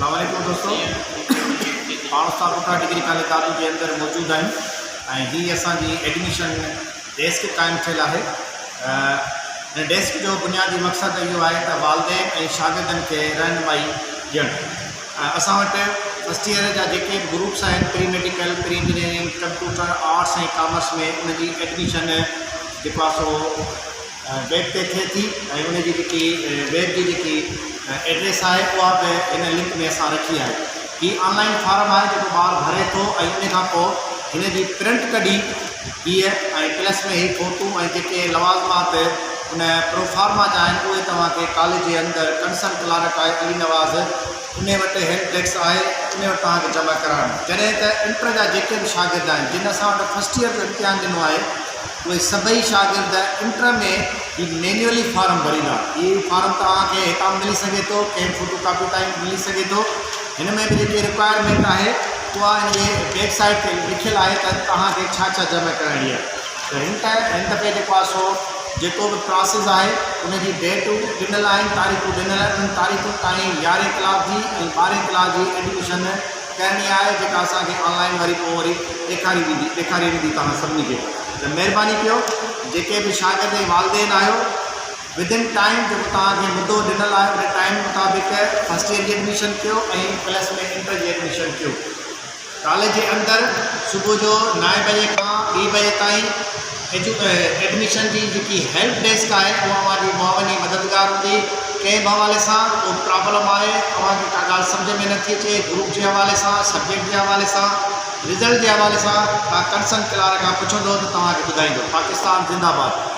اسلام عليڪم دوستو پاڻ استاد پٽا ڊگري ڪاليج دادو جي اندر موجود آهيون ۽ هي اسان جي ايڊميشن ڊيسڪ قائم ٿيل آهي هن ڊيسڪ جو بنيادي مقصد اهو آهي ته والدين ۽ شاگردن کي رهنمائي ڏيڻ اسان وٽ فرسٽ ايئر جا جيڪي به گروپس آهن pre medical pre engineering computer arts ۽ commerce ۾ ان جي ايڊميشن جيڪو آهي سو ويب تي ٿئي ٿي ۽ ان جي جيڪي ويب جي جيڪي ايڊريس آهي اها به هن لنڪ ۾ اسان رکي آهي. هي آن لائن فارم آهي جيڪو ٻار ڀري ٿو ۽ ان کان پوء هن جي پرنٽ ڪڍي هيء ۽ پلس ۾ هي فوٽو ۽ جيڪي لوازمات ان پروفارما جا آهن اهي توهان کي ڪاليج جي اندر ڪنسرن ڪلارڪ آهي علي نواز ان وٽ هيلپ ڊيسڪ آهي ان وٽ توهان کي جمع ڪرائڻو جڏهن ته انٽر جا جيڪي به شاگرد آهن جن اسان وٽ فرسٽ ايئر جو امتحان ڏنو آهي اهي سڀئي شاگرد انٽر ۾ هي مينيولي فارم ڀريندا. هي فارم توهان کي هتان به ملي سگهي ٿو، ڪنهن فوٽو ڪاپي تائين به ملي سگهي ٿو. هن ۾ به جيڪي رڪوائرمينٽ آهي اها هن جي ويب سائيٽ تي لکيل آهي ته توهان کي ڇا ڇا جمع ڪرائڻي آهي. ته هن ٽائيم هن دفعي جيڪو آهي سو جيڪو به پراسز آهي ان جي ڊيٽون ڏنل آهن تاريخون ڏنل آهن انهن تاريخن تائين يارهين ڪلاس جي ۽ ٻارهين ڪلاس جي ايڊميشن ڪرڻي آهي جيڪا اسان کي آن لائين وري پوء وري ڏيکاري ويندي ڏيکاري ويندي توهان سڀني کي ته مهرباني ڪيو جيڪي به شاگرد ۽ والدين آهيو ودن ٽائيم جيڪو توهان کي مدو ڏنل آهي ان ٽائيم مطابق فرسٽ ايئر جي ايڊميشن ڪيو ۽ پلس ۾ انٽر جي ايڊميشن ڪيو ڪاليج جي اندر صبح جو نائين بجي کان ٻي بجي تائين ايجو ايڊميشن جي جيڪي هيلپ ڊيسڪ آهي اها اوهان جي معاون ۽ مددگار هوندي ڪنهن به حوالي سان ڪو به پرابلم آهي اوهان کي ڪا ڳالهه سمجهه ۾ نٿي اچي گروپ جي حوالي سان سبجيڪٽ جي حوالي سان رزلٽ جي حوالي سان توهان ڪنسرن ڪلارڪ کان پڇندو ته توهان کي ٻڌائيندو پاڪستان زنده باد.